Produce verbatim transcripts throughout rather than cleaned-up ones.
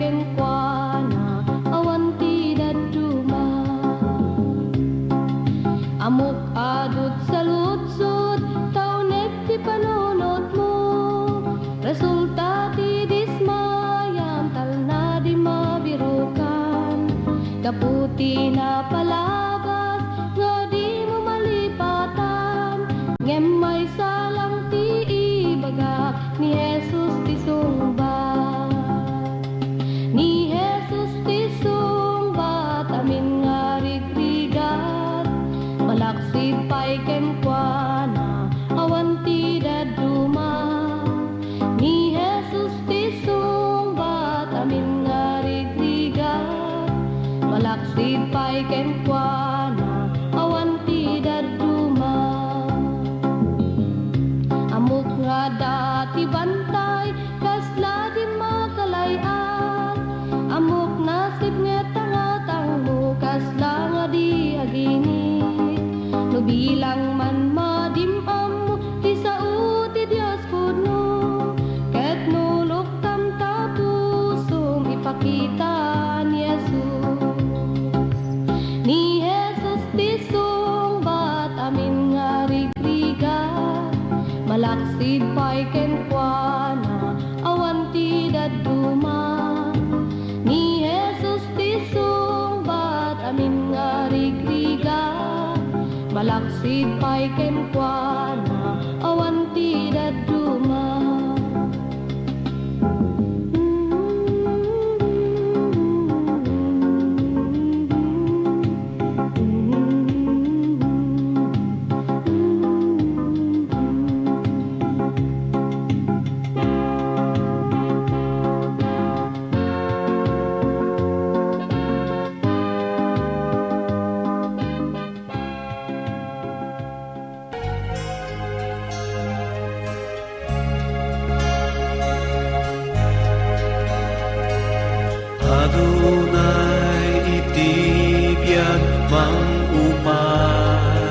kenkuana, awan ti dadduma. Ammok a dutsaludsod, ta uneg ti panunotmo. Resulta ti dismayam, talna di mabirukan. Gapu ti napalabas nga dimo malipatan, ngem maysa lang ti ibagak, ni Jesus ti sungbat. Ni Jesus ti sungbat, amin nga rigrigat, malaksid pay kenkuana, awan ti dadduma. Ni Jesus ti sungbat, amin nga rigrigat, malaksid pay kenkuana, awan ti dadduma. Ammok nga adda ti bantay, kasla di makalay-at. Ammok nasipnget a ngatangmo, kasla nga di aginit. No bilang man madim-ammo ti sao ti Dios pudno, ket no luktam ta pusom, ipakita ni Jesus. Ni Jesus ti sungbat, amin nga rigrigat, malaksid pay kenkuana, awan ti dadduma. Ni Jesus ti sungbat, amin nga rigrigat, malaksid pay kenkuana, awan ti dadduma. Adunay iti biag mangupay.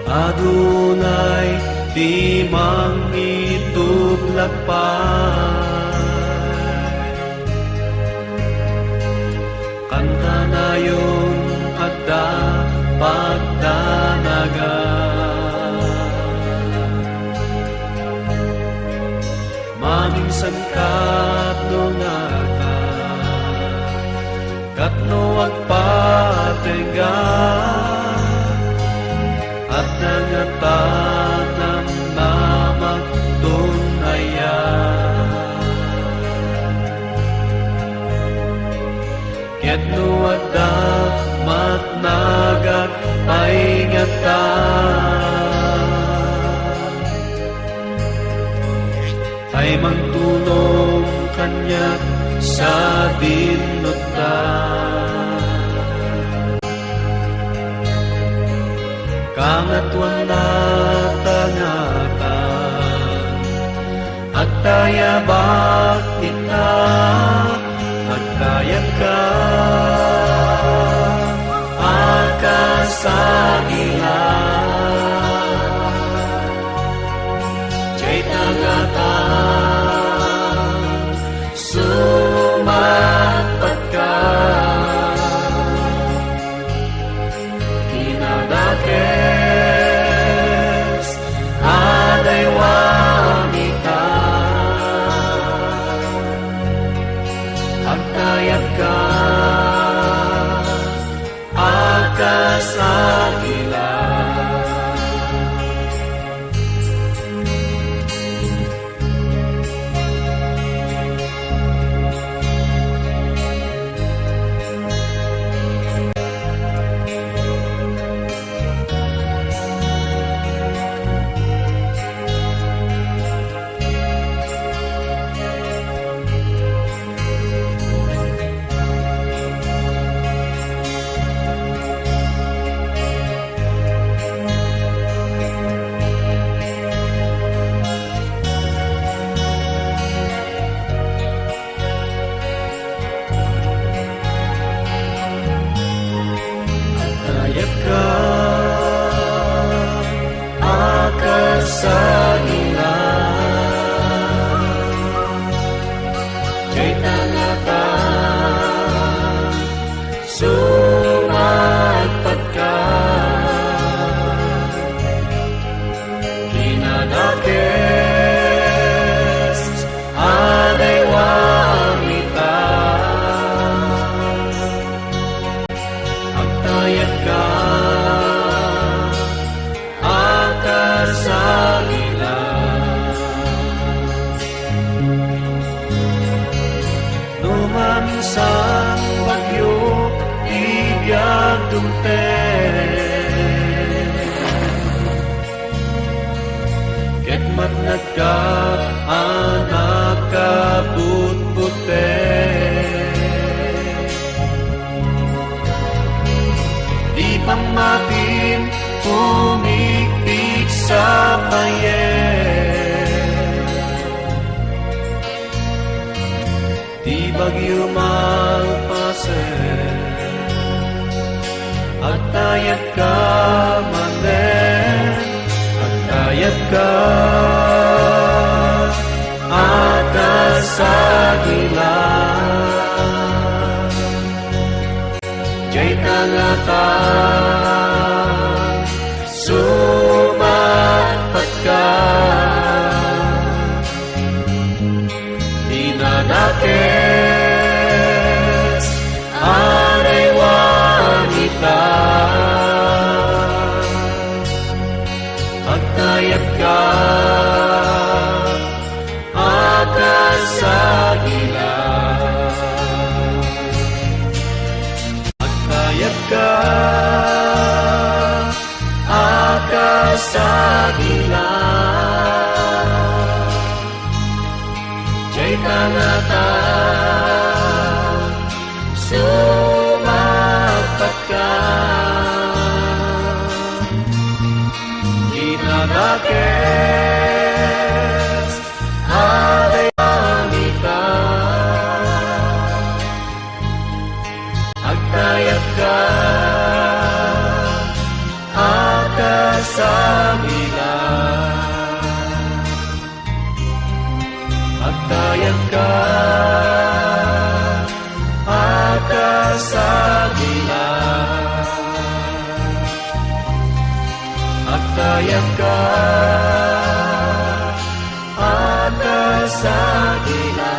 Adunay ti mangitublak pay. Kantanayon adda pagdanagan. Maminsan ket no ngata, ket no agpatengga, adda ngata namnama ton aya. Ket no adda matnagak pay ngata, ay mangtulong kaniak sadin nutta. Kangatoan ta ngata, agtayabak ita, agtayabka a kasagilan. Dayta ngata, sumangpetka. Kinadakes a daywan ita, agtayabka a nakabutbutek. Di pammatin pumikpik sa payek. Ti bagyo malpasen, agtayabka manen, agtayabka a kasagila. Diay tangata, sumagpatka. Dinadakes a naiwan ita. Agtayabka a kasagila. Agtayabka a kasagila. Diay tangata, sumagpatka. Dinadakes a naiwan ita. Agtayabka a kasagila. Agtayabka a kasagila. Agtayabka a kasagila.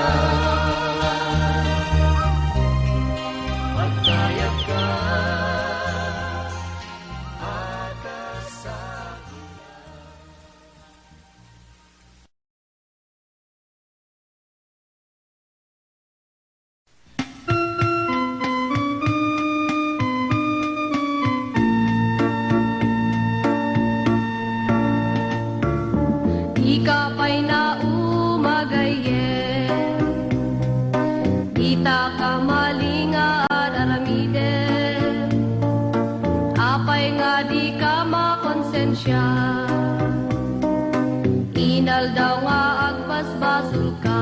Agtayabka a kasagila. Dika pay nauma gayyem, dita ka malinga ad-aramidem. Apay nga dika makonsensia? Inaldaw nga agbasbasolka.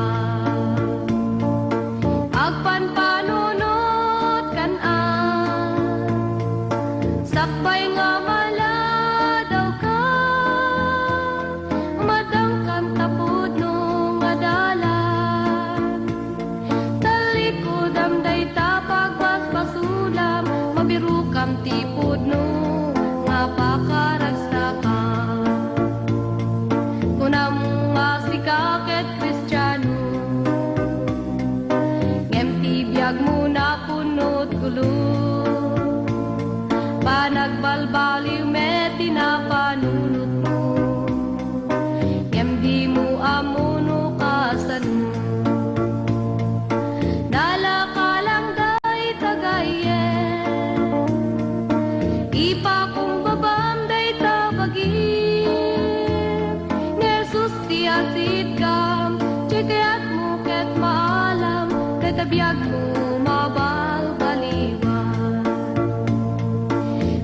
Agpanpanunotkan a sakbay nga maladawka, madangkan ta pudno nga dalan. Tallikudam dayta pagbasbasolam, mabirokam ti pudno nga pakaragsakam. Kunam nga sika ket Kristiano, ngem ti biagmo napunot gulo. Panagbalbaliw met ti napanunotmo, ngem dimo ammo no kasano. Nalaka lang dayta gayyem, ipakumbabam dayta bagim. Ni Jesus ti asitkam, diay kayatmo ket maalam, dayta biagmo mabalbaliwan.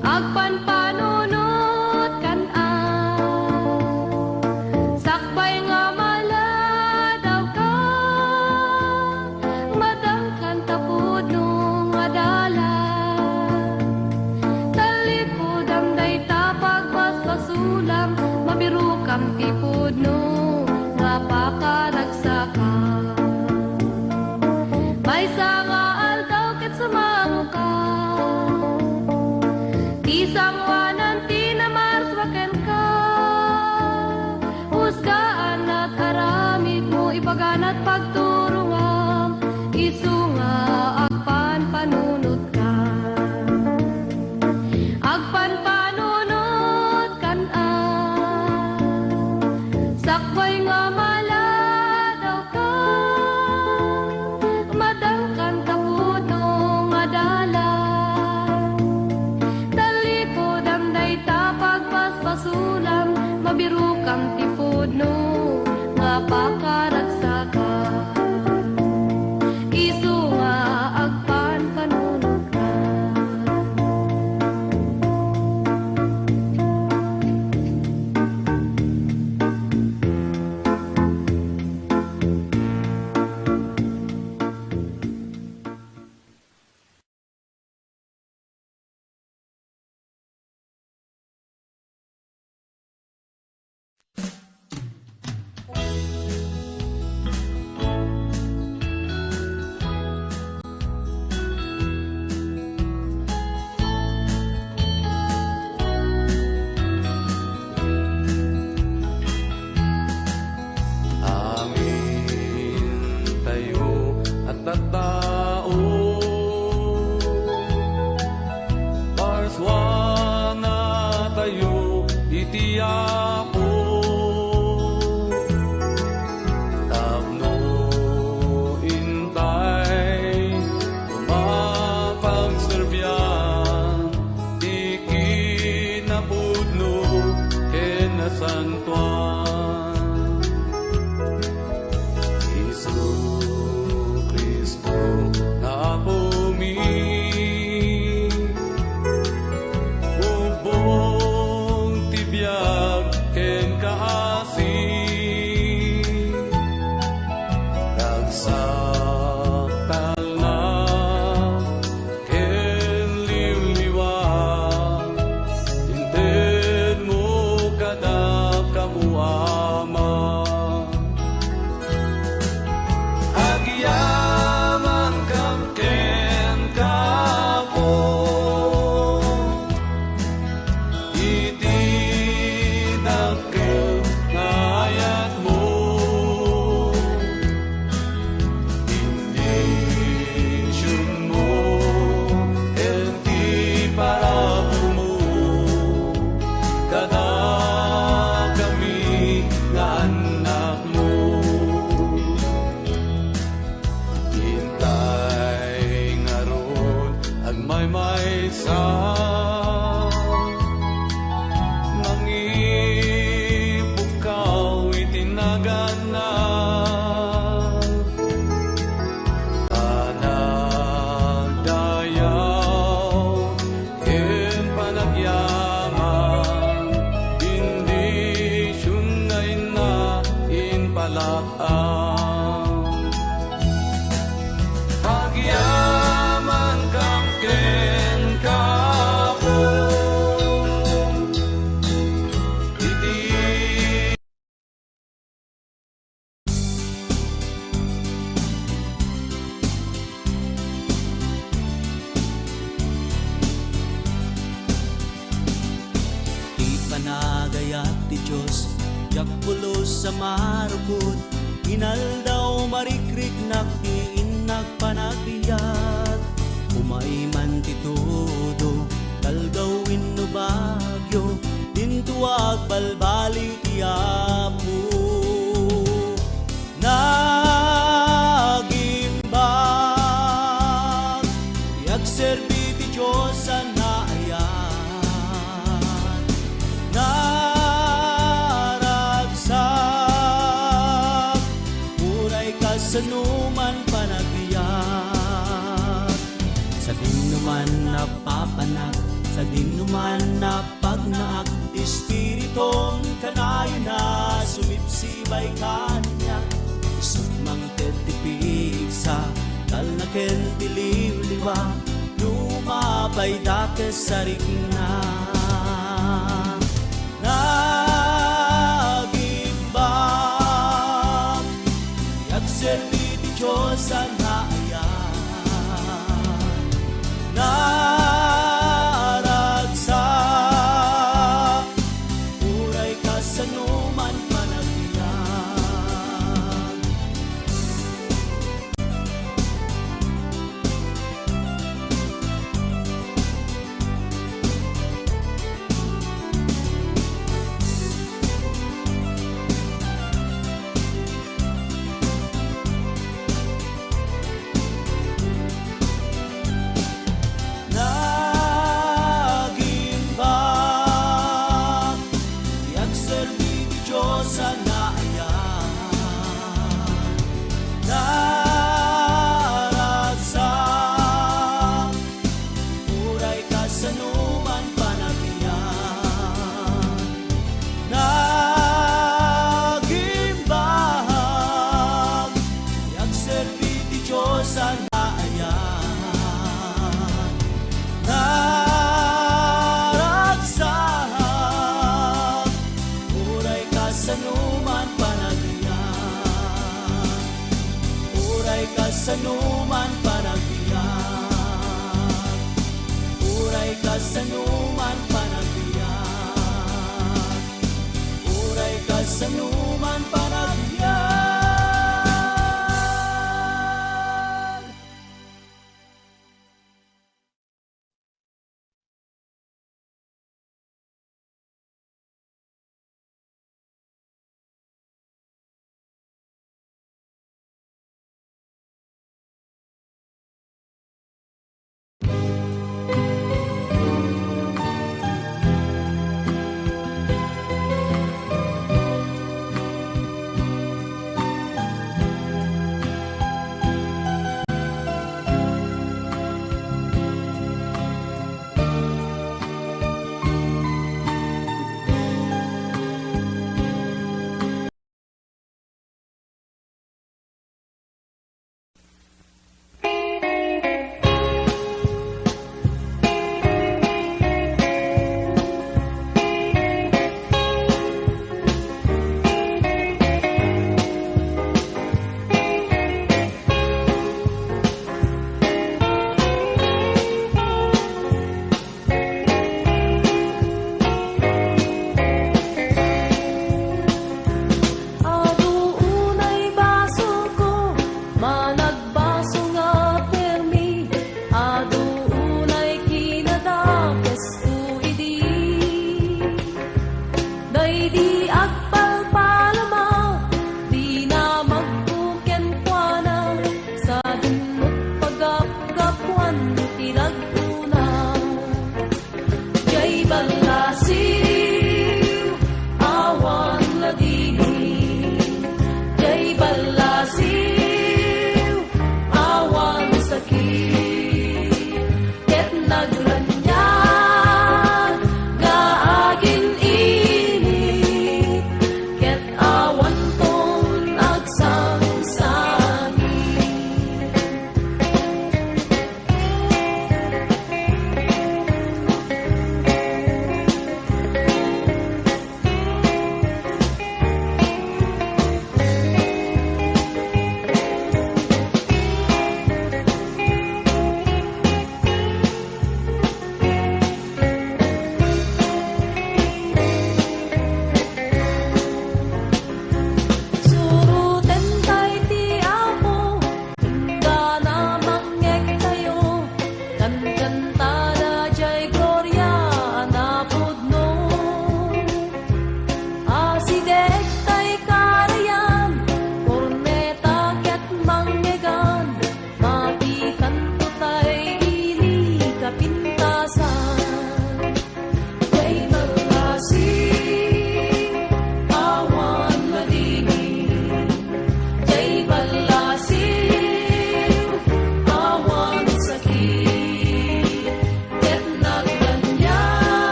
Agpanpanunotkan a sakbay nga maladawka, madangkan ta pudno nga dalan. Tallikudam dayta pagbasbasolam, mabirokam ti pudno nga pakaragsakam. Maysa nga aldaw ket sumangoka, ti sangoanan ti namarsua kenka. Usgaanat aramidmo, ibaganat pagturongam, isu nga agpanpanunotka. Agpanpanunotkan a sakbay nga maladawka, madangkan ta pudno nga dalan. Tallikudam dayta pagbasbasolam, mabirokam ti pudno pakaragsakan, isu nga agpanpanunotkan. Amin tayo at tattao. Parsuana tayo iti Apo. Tapno intay mapagserbian ti kinapudno ken nasantoan. Jesu-Cristo nga Apomi, ubbong ti biag ken kaasi. Ragsak, talna, ken liwliwa, intedmo kadakami, Ama. Agyamankam kenka, Apo, iti dakkel nga ayatmo. Bendisionmo ken ti paraburmo kadakami nga annakmo. Intay ngarud agmaymaysa, mangipukkaw iti naganna. Panagdayaw ken panagyaman, bendision nga inna impalak-am. Agyamankam kenka, Apo, iti Ti panagayat ti Dios, diak pulos a marukot, inaldaw marikriknak ti innak panagbiag. Umay man ti todo, talgaw wenno bagyo, dinto agbalbaliw ti Apo. Nagimbag ti agserbi ti Dios a naayat. Naragsak, uray kasano man panagbiag. Sadinoman a papanak, sadinoman a pagnaak, ti Espiritum kanayon a sumibsibay kaniak. Isut' mangted ti pigsa, talna ken ti liwliwa, lumabay dakes a rikna. Nagimbag ti agserbi ti Dios a naayat. Naragsak, uray kasano man panagbiag. kasanoman panagbiag. Uray kasanoman panagbiag. Uray kasanoman panagbiag. Adu unay basolko, managbaso nga permi. Adu unay kinadakesko idi. Daydi agpalpalama, dinamagko kenkuana, sadin met pagapgapuan ti ragkuna. Diay ballasiw, awan ladingit. Diay ballasiw, awan sakit. Ket nagraniag nga agin-init.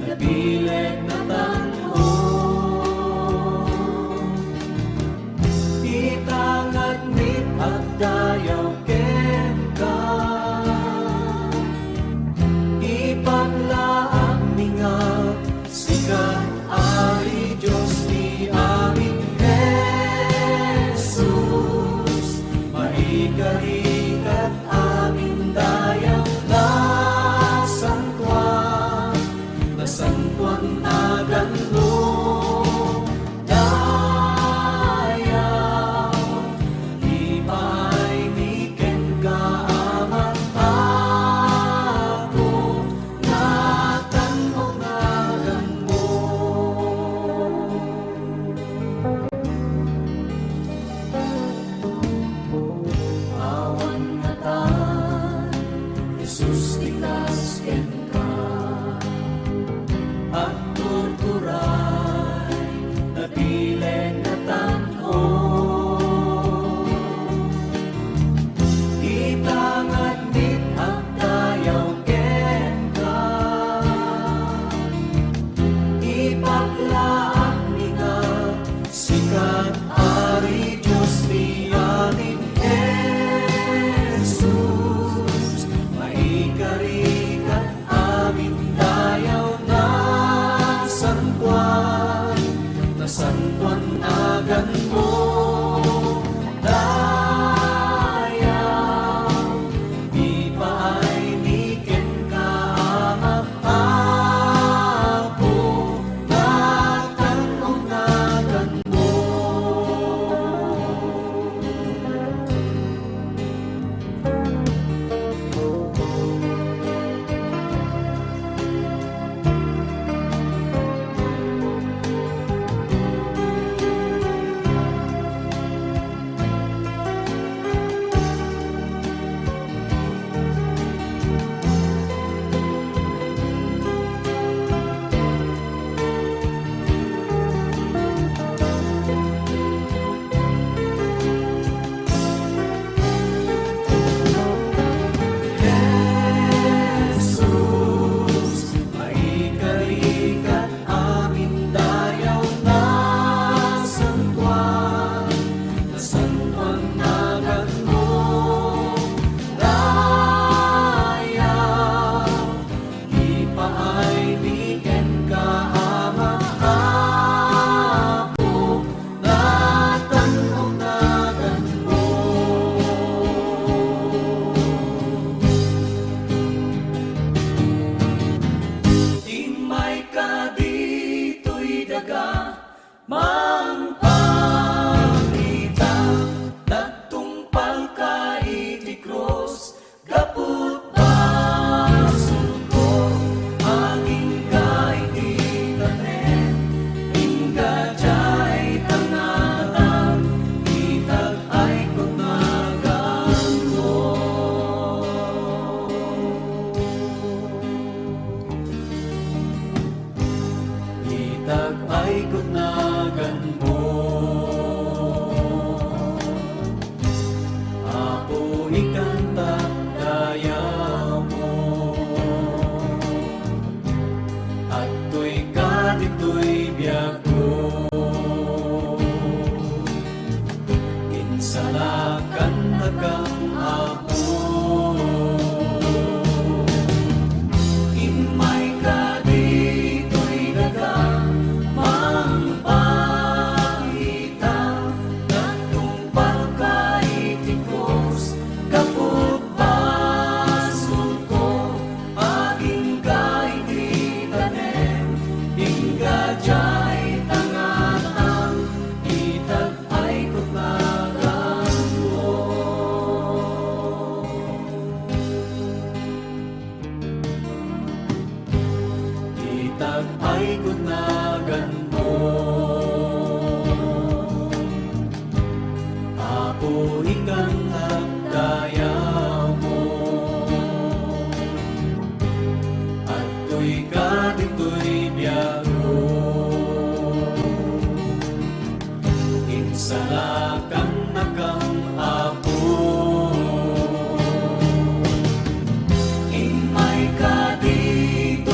Nabileg natan-o, ita ngarud agdayaw kenka. Ipaglaak ni nga sika, Ari Dios ti amin, Jesus, maikari ket amin dayaw, nasantoan, nasantoan naganmo, dayaw, ipaaymi kenka, Ama, Apo, natan-o naganmo. Awan ngatan, Jesus, ti kas kenka. Agturturay, nabileg natan-o. Ita ngarud agdayaw kenka. Ipaglaak ni nga sika, Ari Dios ti amin, Jesus, maikari ket amin dayaw, nasantoan, nasantoan naganmo, dayaw, ipaaymi kenka, Ama, Apo, natan-o naganmo. Jesus, maikari ket amin dayaw, nasantoan, nasantoan naganmo, dayaw, ipaaymi kenka, Ama, Apo, natan-o naganmo. Immayka ditoy daga, mangpakita, nagtungpalka iti krus, gapu ta basolko, agingga iti tanem, ingga diay tangatang, itag-ayko naganmo. Itag-ayko naganmo. Apo, ikantak dayawmo. Adtoyka ditoy biagko. Insalakannakam, Apo. Immayka ditoy daga, mangpakita, nagtungpalka iti krus, gapu ta basolko, agingga iti tanem, ingga diay tangatang, itag-ayko naganmo. Itag-ayko naganmo. Apo, ikantak dayawmo. Adtoyka ditoy biagko. Insalakannakam, Apo. Immayka ditoy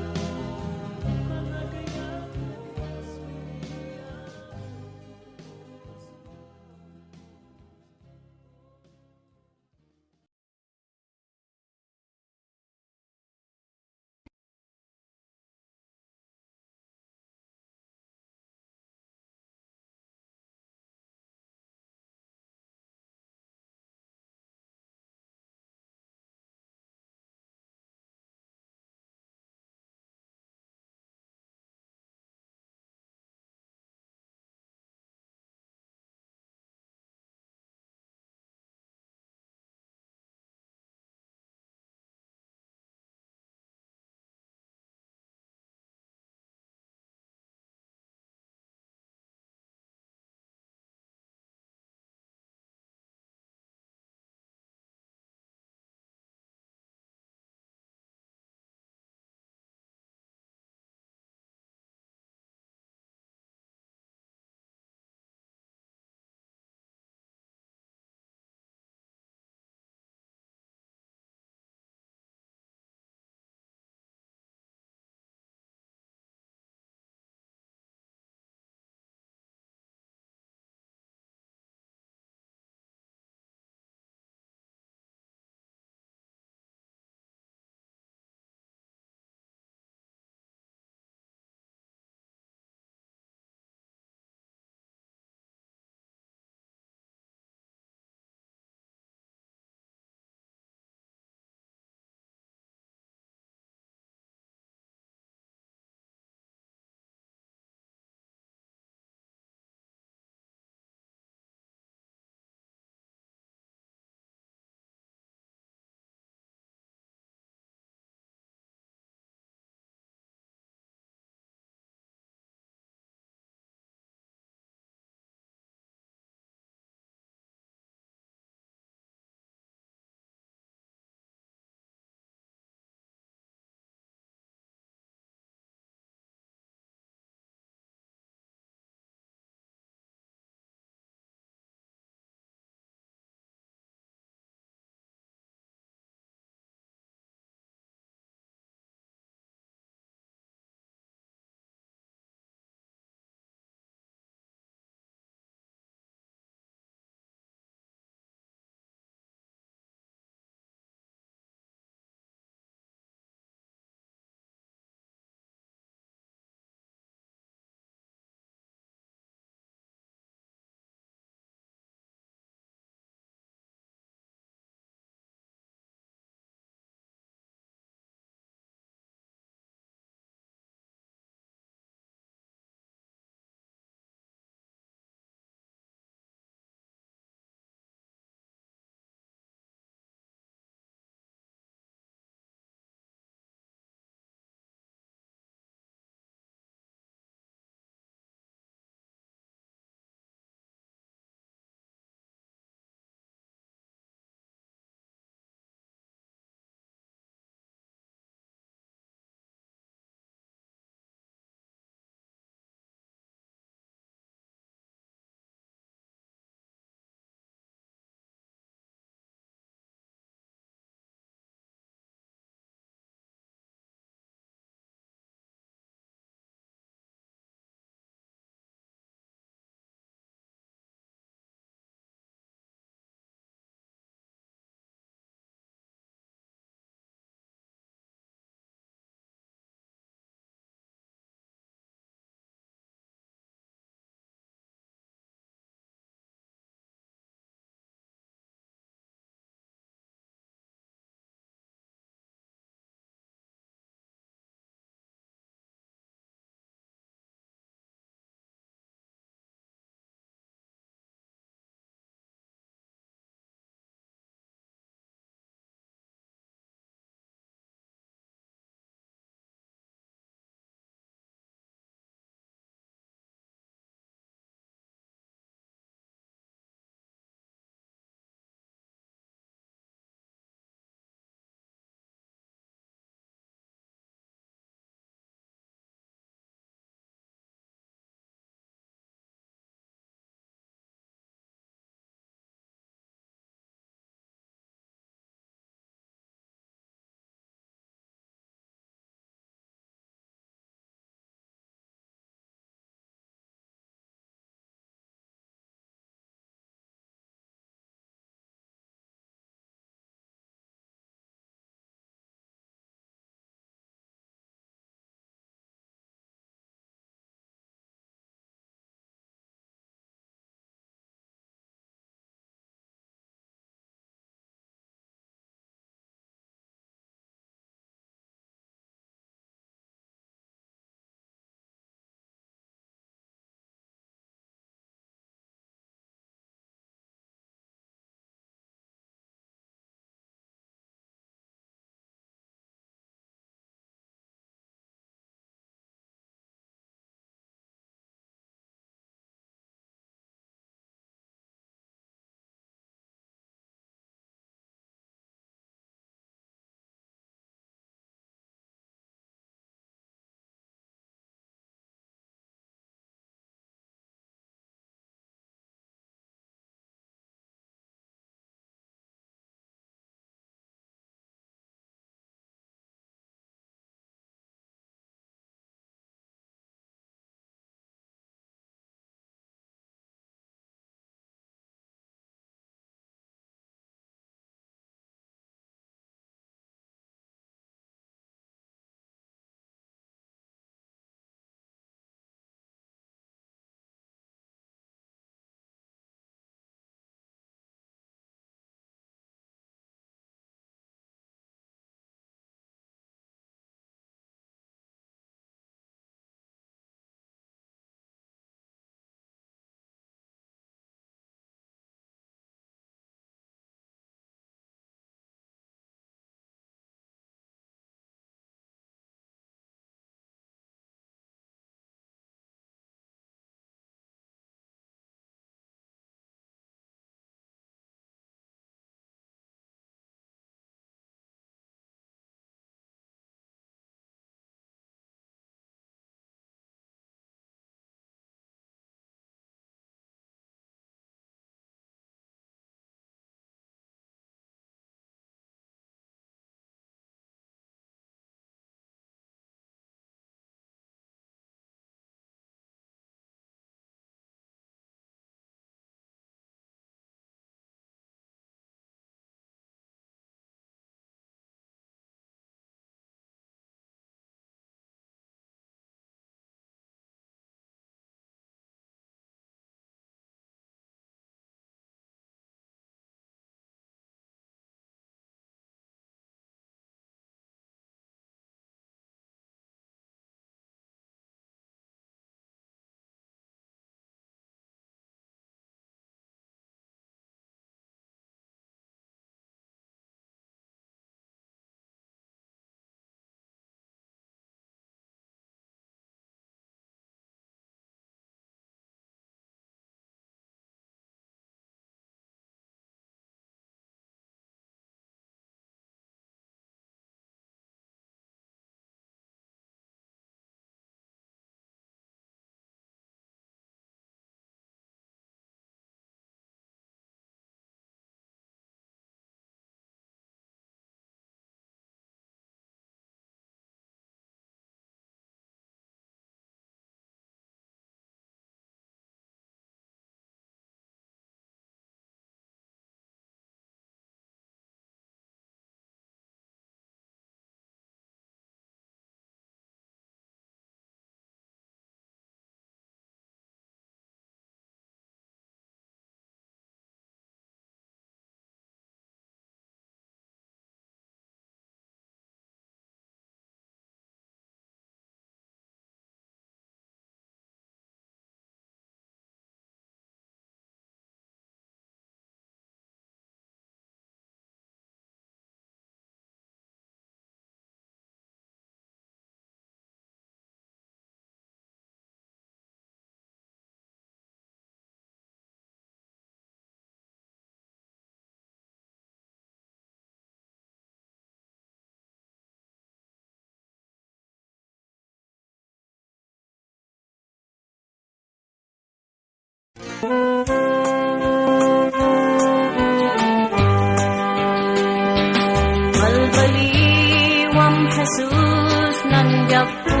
Balbaliwam, Jesus, nan biagko.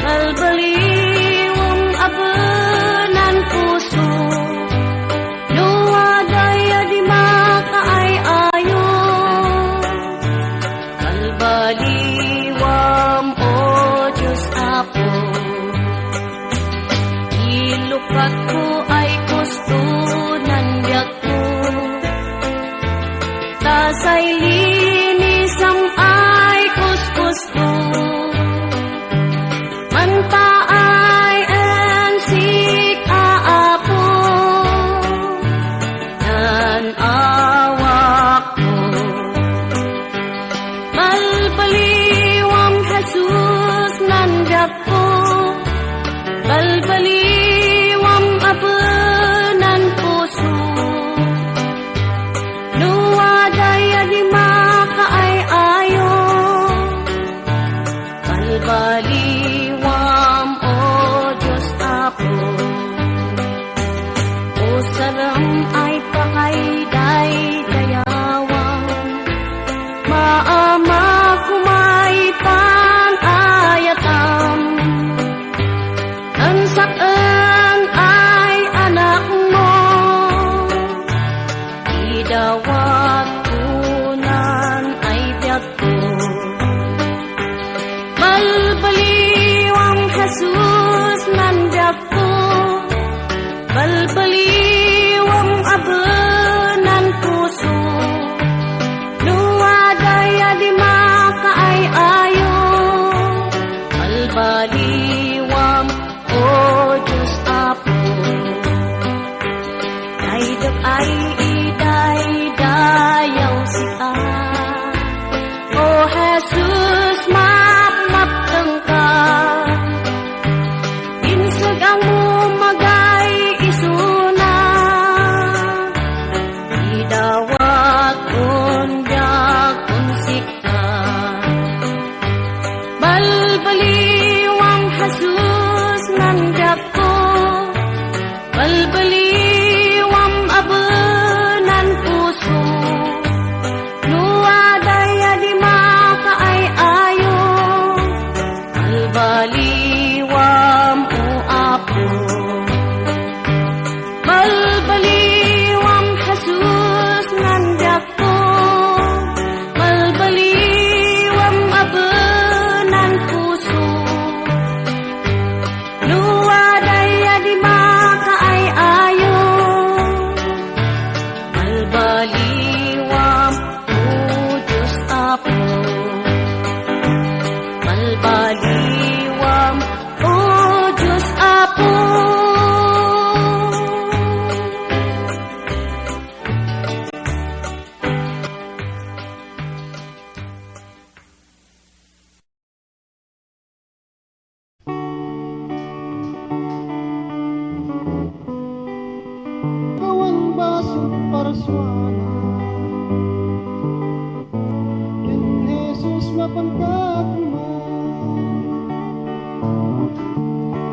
Balbaliwam, Apo, nan puso. No adda a di makaay-ayo, balbaliwam, O Dios Apo. Ilukatko ay kusto nan biagko. Ta say linisam ay kuskusko. Manpaay en sik-a, Apo, nan awakko. Balbaliwam, Jesus, nan biagko. Balbaliwam, Apo, nan puso. No adda a di makaay-ayo, balbaliwam, O Dios Apo. Usarem ay pakaidaydayawam, maama kumay pan-ayatam. Ngan sak-en ay anakmo, idawatko nan ay biagko. Balbaliwam, Jesus, nan biagko. Balbaliwam, Apo, nan puso. No adda a di makaay-ayo, balbaliwam, O Dios Apo. Daydek ay idaydayaw sika. O Jesus, mapmaptengka. Inseg-angmo magay isuna. Idawatkon biagkon sika. Balbaliwam, Jesus, nan biagko. Balbaliwam, Apo, nan puso. No adda a di makaay-ayo, balbaliwam, O Apo. Balbaliwam, Jesus, nan biagko. Balbaliwam, Apo, nan puso. No adda a di makaay-ayo, balbaliwam, O Dios Apo. Balbaliwam, O Dios Apo. Awan basol parsuana. Ken Jesus, mapanka koma.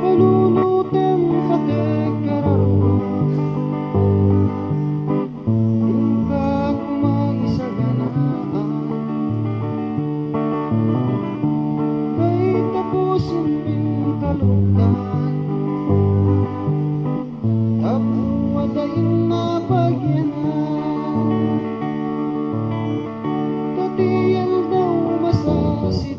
Panunotem, pakikararua. Inka koma isagana. Kay tapusen pinkaluktan. Tapno adda inna pagyanan. Ta ti aldaw masasi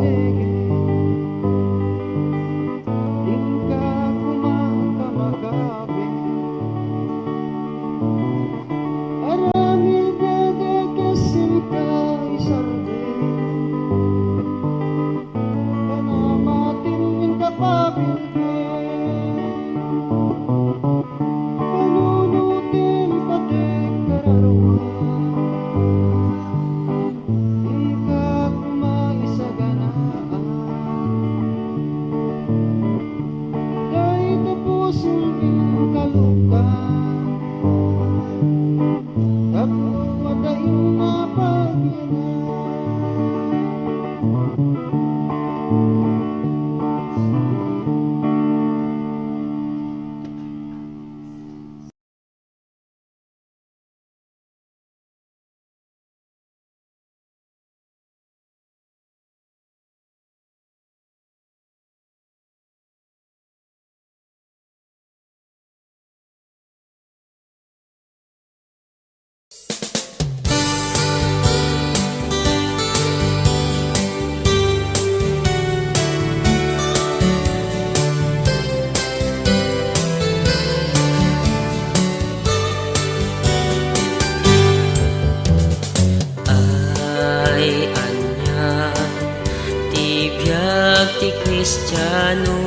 Kristiano,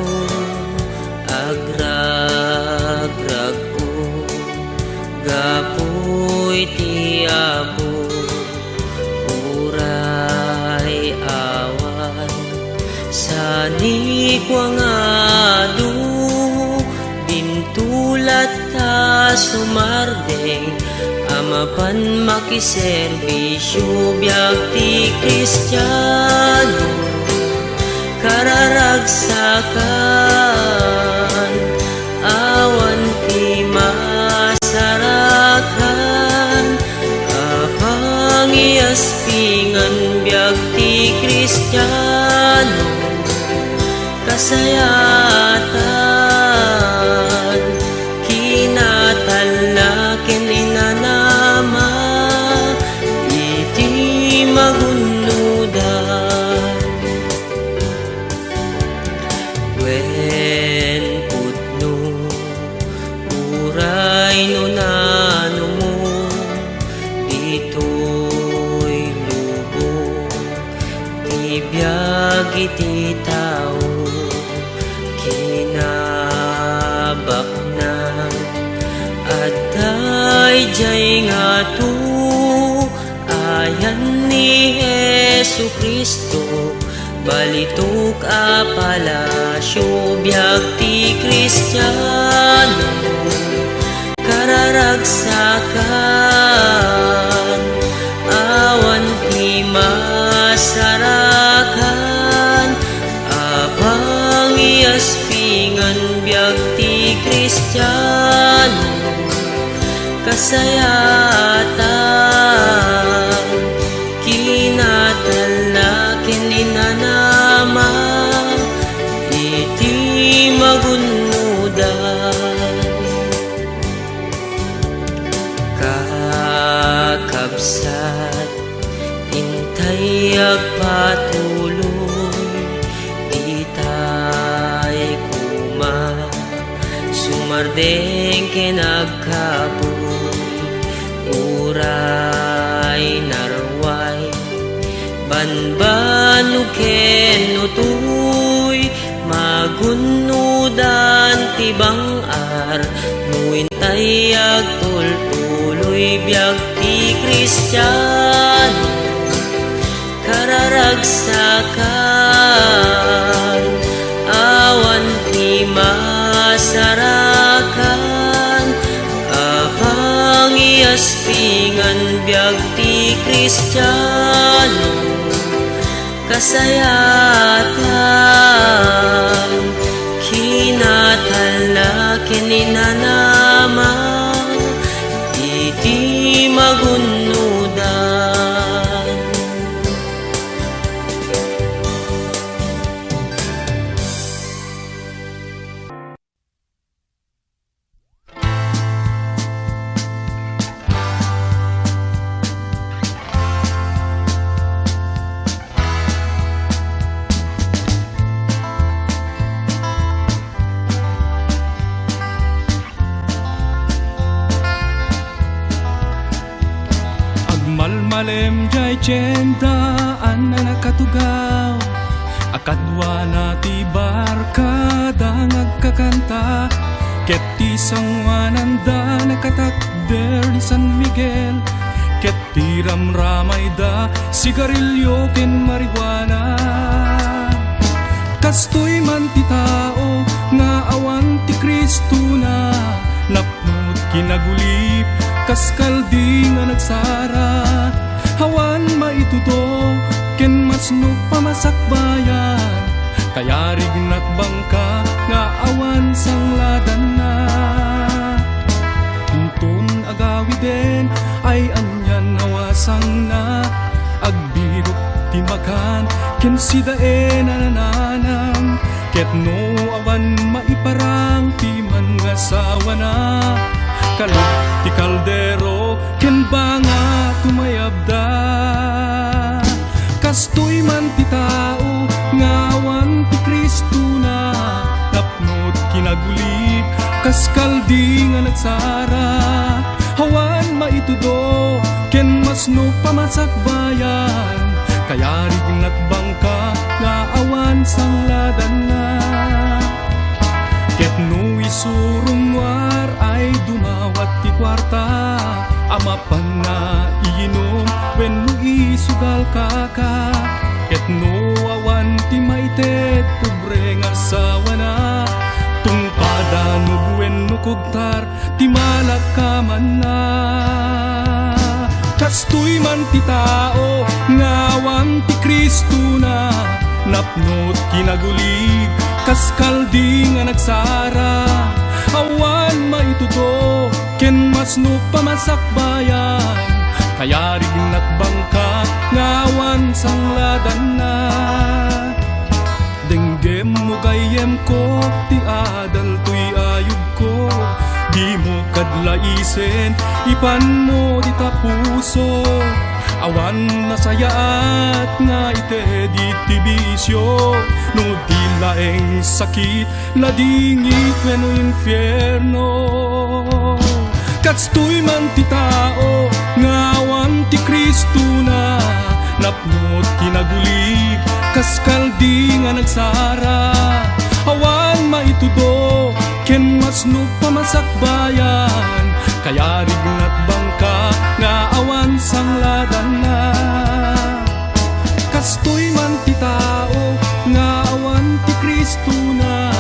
agragragko gapu iti Apo, uray awan sanikua nga adu, dinto latta sumardeng a mapan makiserbisio. Biag ti Kristiano, kararagsakan, awan ti masarakan a pangiyaspingan. Biag ti Kristiano, kasayaatan, kinatalna ken inanama iti magunnodan. Wen pudno, uray no nanumo, ditoy lubong ti biag iti tao. Kinabaknang adda idiay ngato, ayan ni Jesu-Cristo, balitok a palasio. Biag ti Kristiano, kararagsakan, awan ti masarakan a pangiyaspingan. Biag ti Kristiano, kasayaatan, kinatalna ken inanama iti magunnodan. Kakabsat, intay agpatuloy, ditay koma sumardeng ken agkabuy, uray naruay, banbannog ken utoy, magunnodan ti bang-ar no intay agtultuloy. Biag ti Kristiano, kararagsakan, awan ti masarakan a pangiyaspingan. Biag ti Kristiano, kasayaatan, kinatalna ken inanama iti magunnodan. Agmalmalem diay tienda a nakatugaw, a kaduana ti barkada nga agkakanta, ket ti sangoananda nakatakder ni San Miguel, ket ti ramramayda, sigarilio ken marijuana. Kastoy man ti tao nga awan ti Kristona, napno ti kinagulip, kas kaldi nga nagsara. Awan maitudo, ken masno pamasakbayan, kayarigna ti bangka nga awan sangladanna. Inton agawiden, ay anian a wasangna, agbirok ti makan, ken sidaen a nananam, ket no awan maiparang ti mangasawana, kalub ti kaldero, ken banga tumayabda. Kastoy man ti tao nga awan ti Kristona, napno ti kinagulip, kas kaldi nga nagsara. Awan maitudo, ken masno pamasakbayan, kayarigna ti bangka nga awan sangladanna. Panna iinum wenno isugal kaka, ket no awan ti maited pobre nga asawana, tungpada no wenno kugtar ti malakamanna. Kastoy man ti tao nga awan ti Kristona, napno't kinagulib kas kalding a nagsara, awan maitudo ken masnop a masakbayan, kayarigna ti bangka nga awan sangladanna. Denggem mo gayyemko ti adal toy ayubko, dimo kadlaisen, ipanmo dita puso. Awan nasayaat nga ited iti bisio, no di laeng sakit, ladingit wenno infierno. Kastoy man ti tao nga awan ti Kristona, napno't kinagulib kas kalding a nagsara, awan maitudo ken masnop a masakbayan, kayarigna ti bangka nga awan sangladanna. Kastoy man ti tao nga awan ti Kristona,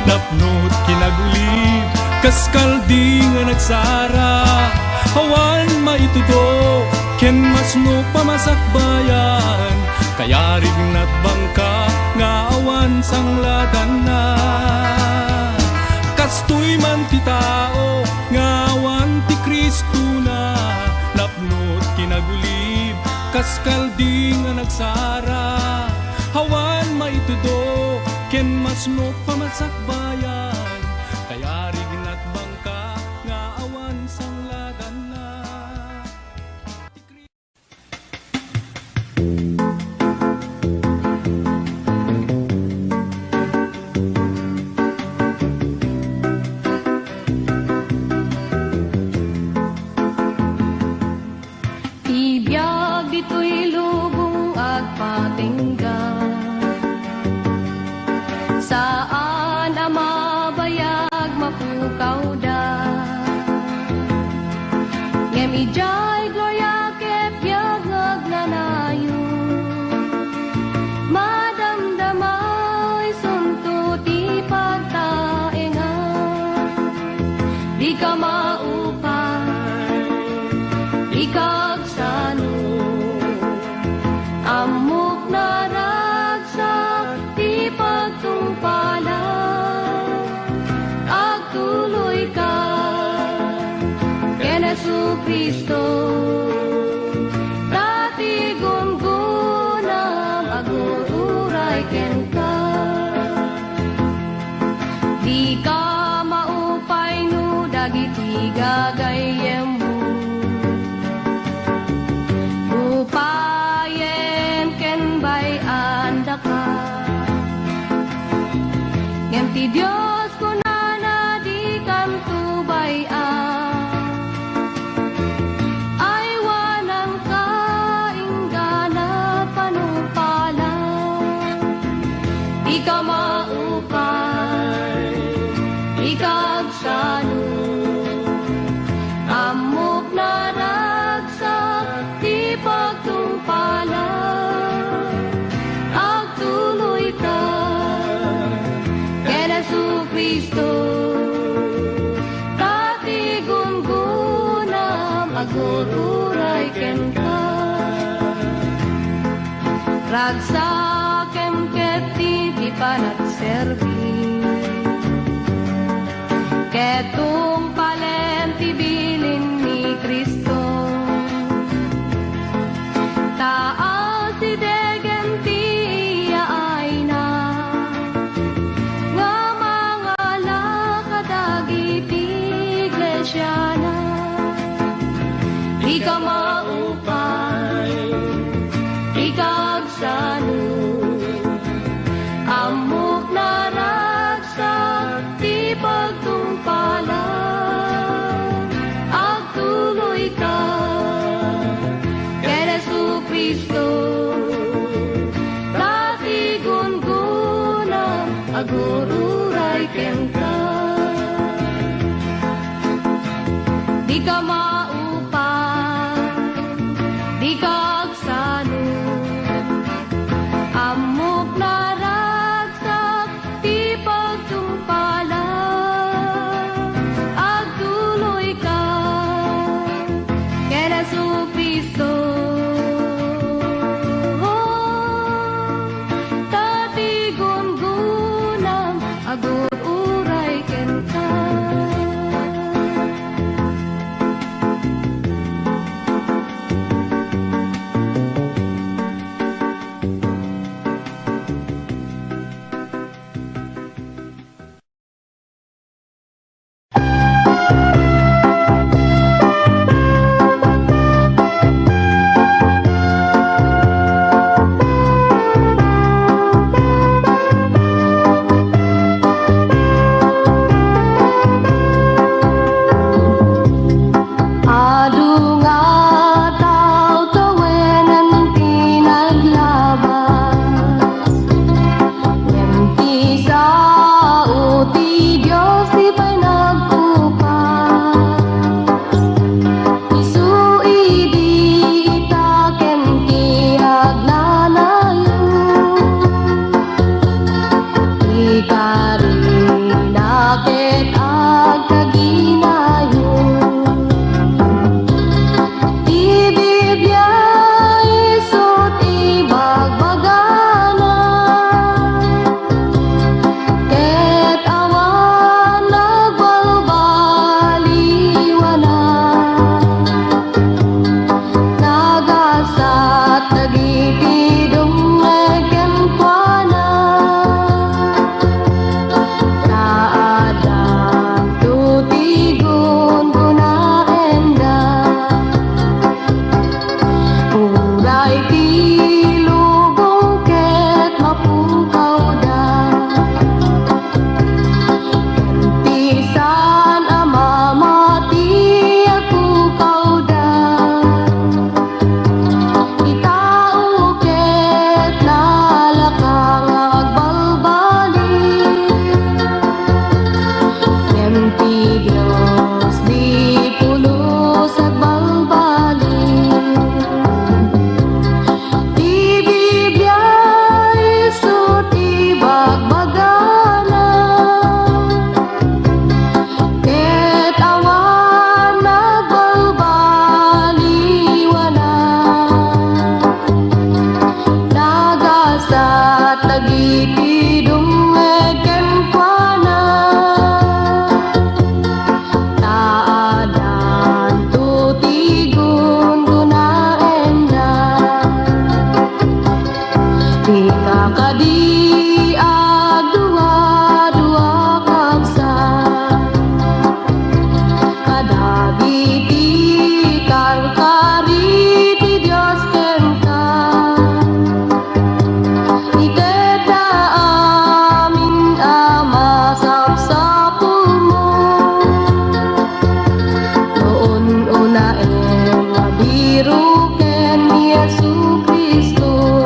napno't kinagulib kas kalding a nagsara, awan maitudo ken masnop a masakbayan, kayarigna ti bangka nga awan sangladanna. Kastoy man ti tao nga awan ti Kristona, napno't kinagulib kas kalding a nagsara, awan maitudo ken masnop a masakbayan, kayarigna ti bangka nga awan sangladanna. Ti biag ditoy lubong agpatingga, saan a mabayag mapukawda. Ngem idiay gloria ket biag nga agnanayon, madamdama isunto ti pagtaengan. Dika maupay, dika agsano, ammok naragsak ti pagtungpalan. Agtuloyka ken Jesu-Cristo, ta ti gunggonam agur-uray kenka. Dika maupay no dagiti gagayyemmo upayem ken bay-andaka. Ngem ti Dios kunana, dikanto bay-an. Aywananka inggana panungpalan. Dika maupay, dika agsano. Ammok naragsak ti pagtungpalan. Agtuloyka ken Jesu-Cristo, ta ti gunggonam agur-uray kenka. Ragsakem ket ti, ti panagserbi, ket tungpalem ti bilin ni Cristo. Ta asidegem ti iyaayna nga mangala kadagiti iglesiana. Dika maupay, dika agsano, ammok naragsak ti pagtungpalan. Agtuloyka ken Jesu-Cristo, ta ti gunggonam agur-uray kenka. Dika maupay, Ita kadi agdua-dua kabsat, kadagiti karkari ti Dios kenka. Itedda amin a masapsapulmo. No un-unaen nga biroken ni Jesu-Cristo,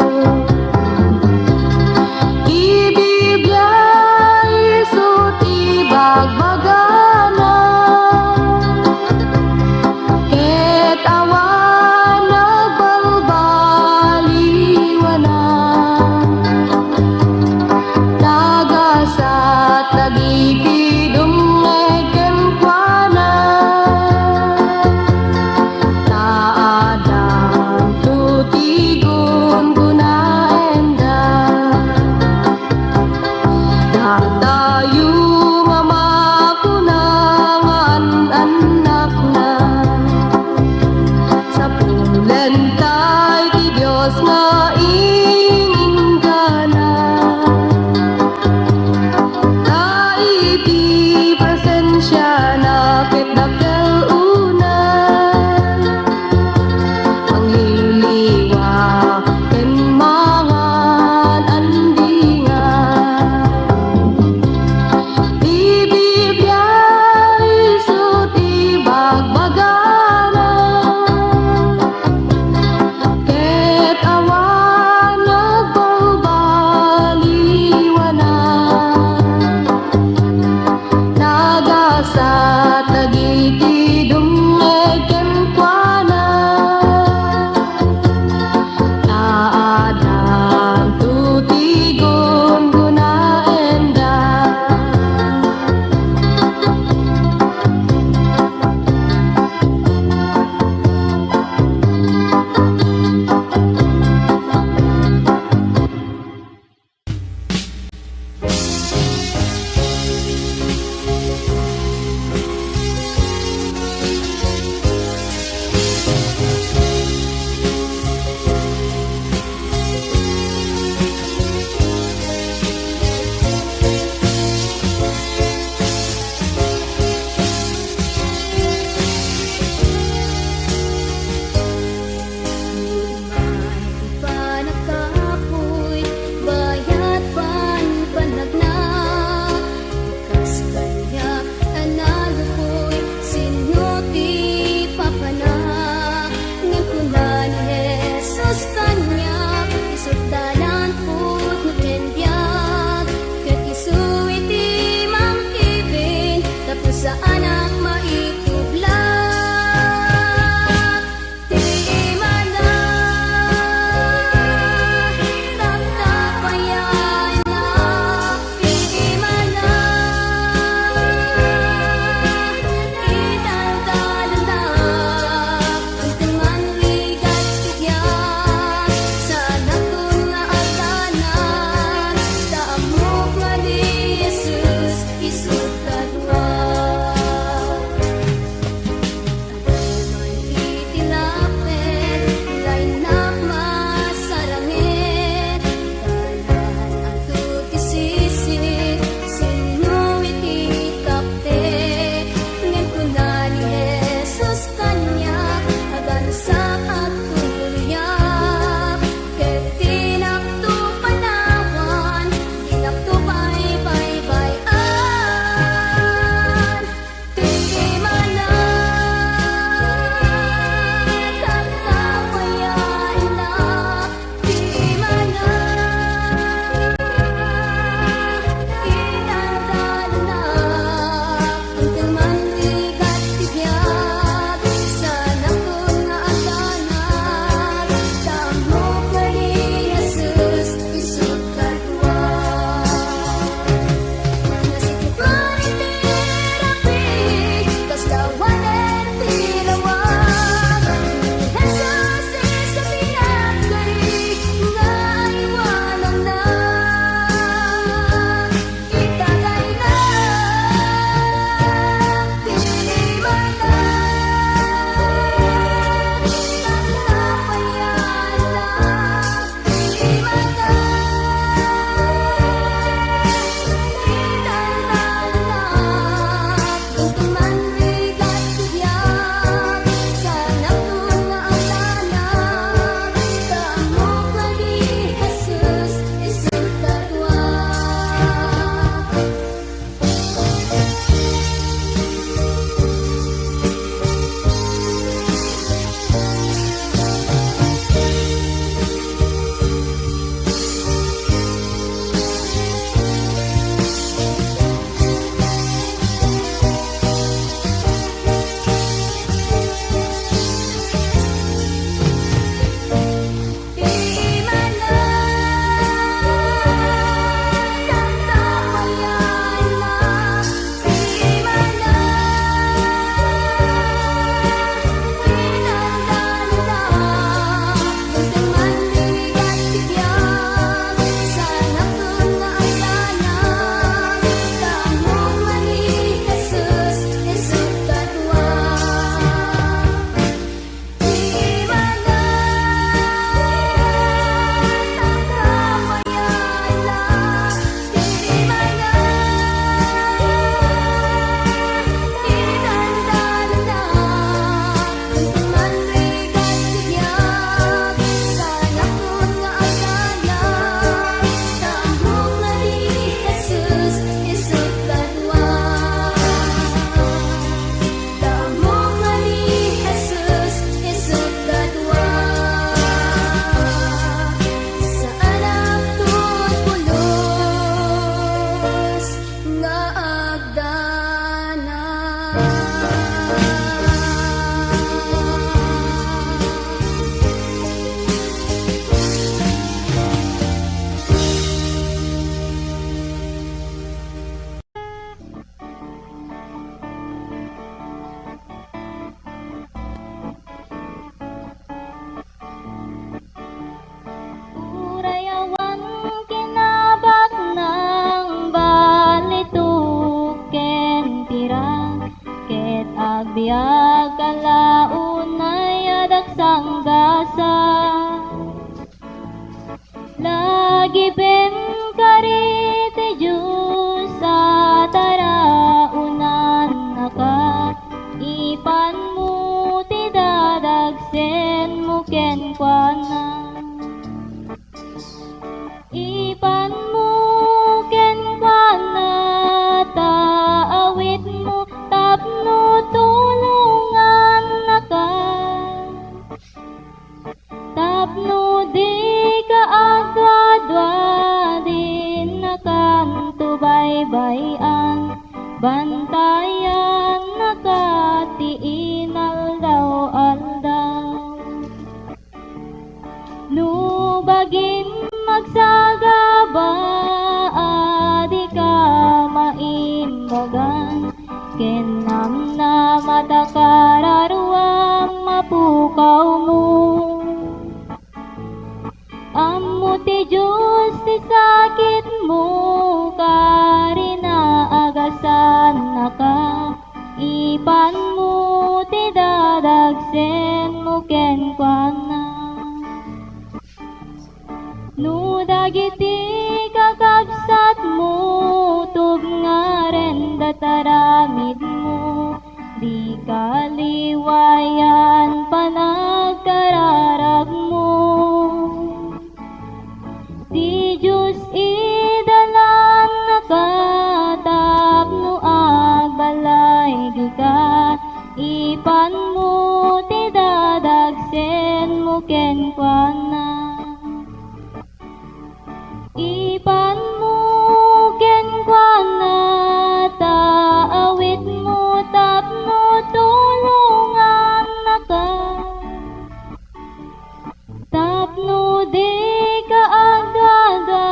Gipen kari ti Dios a taraonannaka, ipanmo ti dadagsenmo kenkuana. Ipanmo kenkuana ta awitmo tapno tulongannaka. Tapno dika agduadua, dinnakanto baybay-an, bantayannaka ti inaldaw-aldaw. No bagim magsagaba a dika maimbagan, ken namnama ta kararuam a pukawmo. Ammo ti Dios ti sakitmo, kari naagasannaka, ipanmo ti dadagsenmo kenkuana. No dagiti kakabsatmo, tubngarenda ti aramidmo, dika liwayan panagkararagmo. Ti Dios idalannaka tapno agbalay dika, ipanmo ti dadagsenmo kenkuana. Ipanmo kenkuana ta awitmo tapno tulongannaka. Tapno dika agduadua,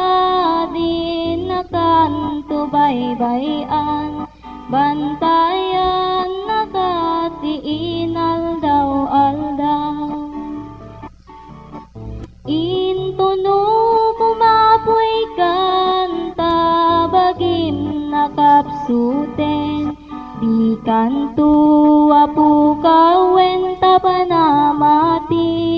dinnakanto baybay-an, bantayannaka ti inaldaw-aldaw. Intono, kumapuykan ta bagim nakapsuten, dikanto a pukawen ta panamati.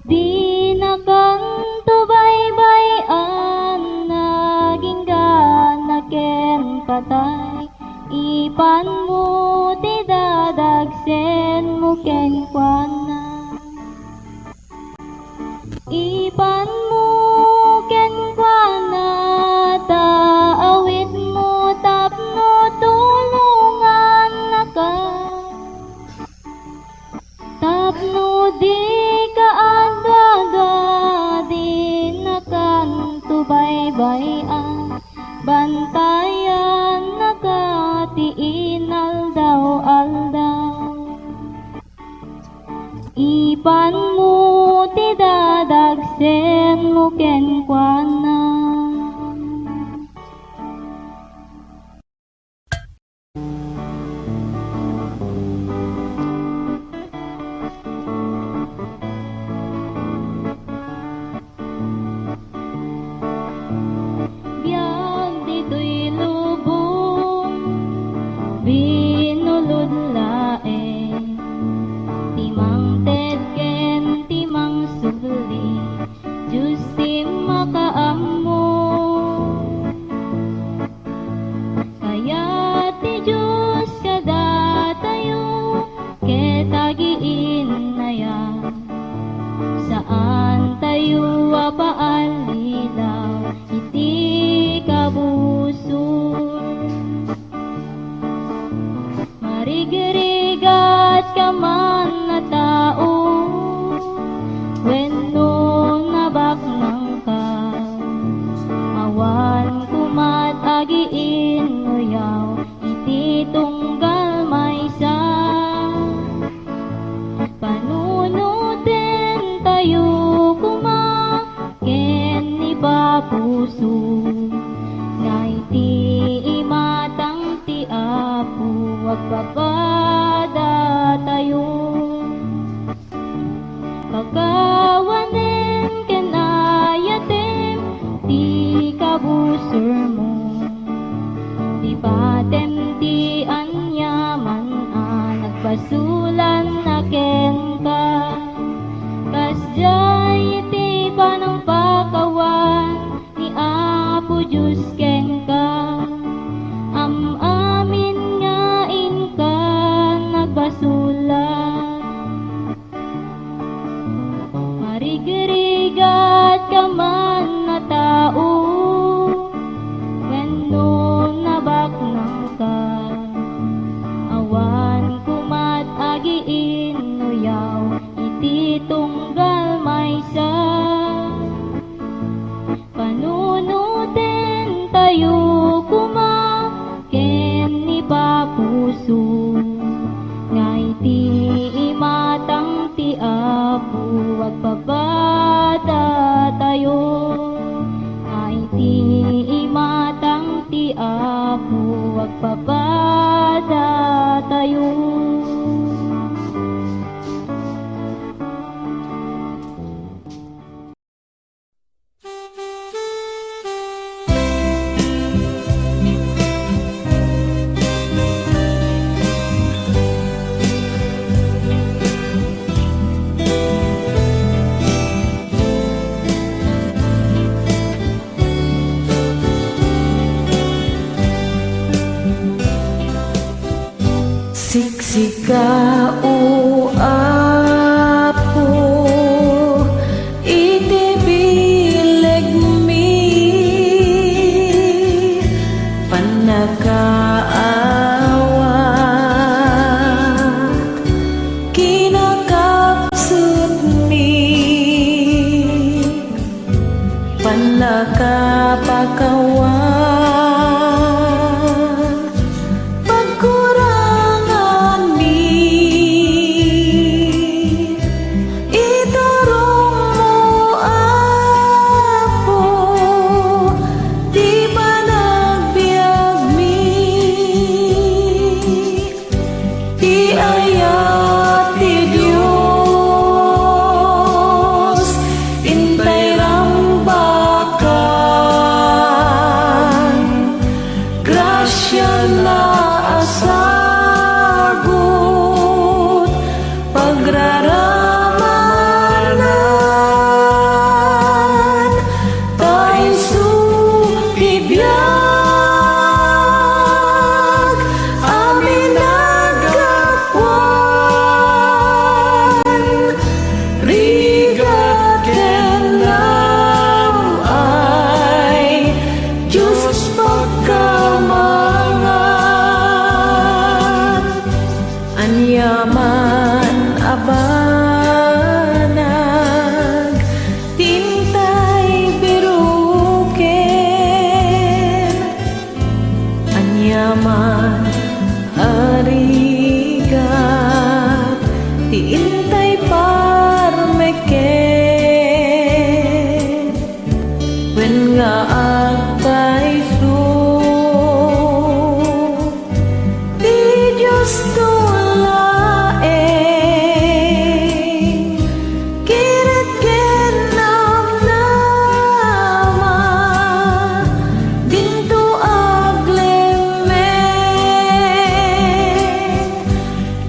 Dinakanto baybay-an, agingga ken patay, ipanmo ti dadagsenmo kenkuana. Ipanmo kenkuana ta awitmo tapno tulongannaka. Tapno dika agduadua, dinakanto baybay-an, bantayannaka ti inaldaw-aldaw. Ipanmo ti dadagsenmo kenkuana. Biag ditoy lubong, binulod laeng, ti mangted ken ti mangsubli, Dios ti makaammo. Kayat ti Dios kadatayo ket agiinnayat. Saantayo a paallilaw iti kabusor. Marigrigat ka man a tao wenno nabaknangka, awan komat agiinnuyaw iti tunggal maysa. Panunoten tayo koma ken ni Papuso, nga iti imatang ti Apo agpapada tayo. Kakawanem ken ayatem ti kabusormo. Lipatem ti aniaman a nagbasolan a kenka. Kasdiay iti panang Kapakawan, pagkuranganmi, iturongmo, Apo, ti panagbiagmi. Ti ayat ti Dios, intay rambakan, grasiana a sagut, pagraramanan, ta isu ti biag a minagapuan, rigat ken nam-ay, Dios pagkamangan. Aniaman a banag ti intay biruken, aniaman a rigat ti intay parmeken. Wen nga agpayso ti Diosto laeng, kired ken namnama, dinto aglemmek.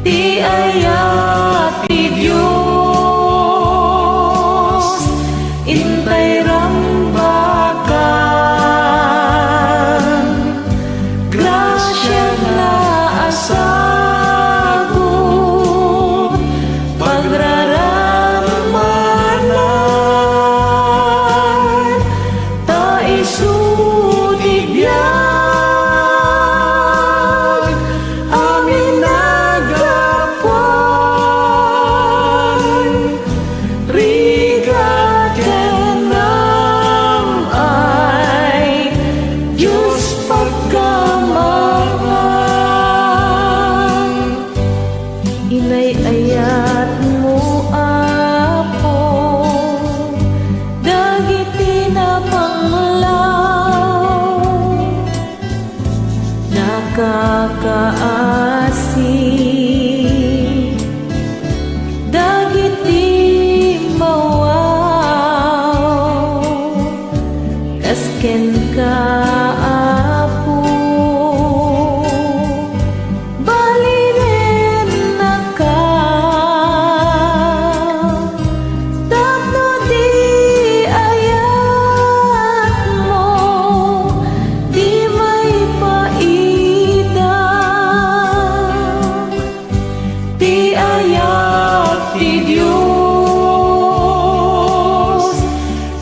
Ti ayat ti Dios, intay rambakan, grasiana a sagut, pagraramanan, ta isu ti biag a minagapuan, rigat ken nam-ay, Dios pagkamangan. Inay-ayatmo, Apo, dagiti napanglaw, nakakaasi dagiti mawaw. Kas kenka, Apo, balinennaka tapno ti ayatmo ti maipaida. Ti ayat ti Dios,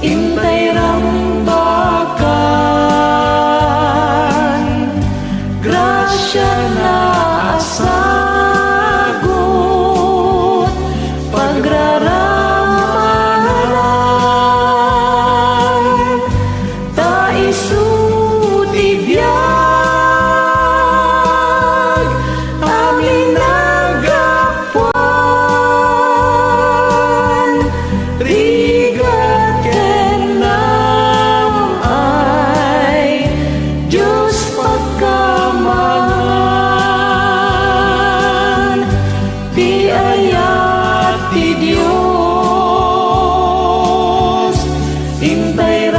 intay rambakan, grasiana a sagut, pagraramanan, ta isu ti biag a minagapuan, rigat ken nam-ay, Dios pagkamangan. Ti ayat ti Dios, intay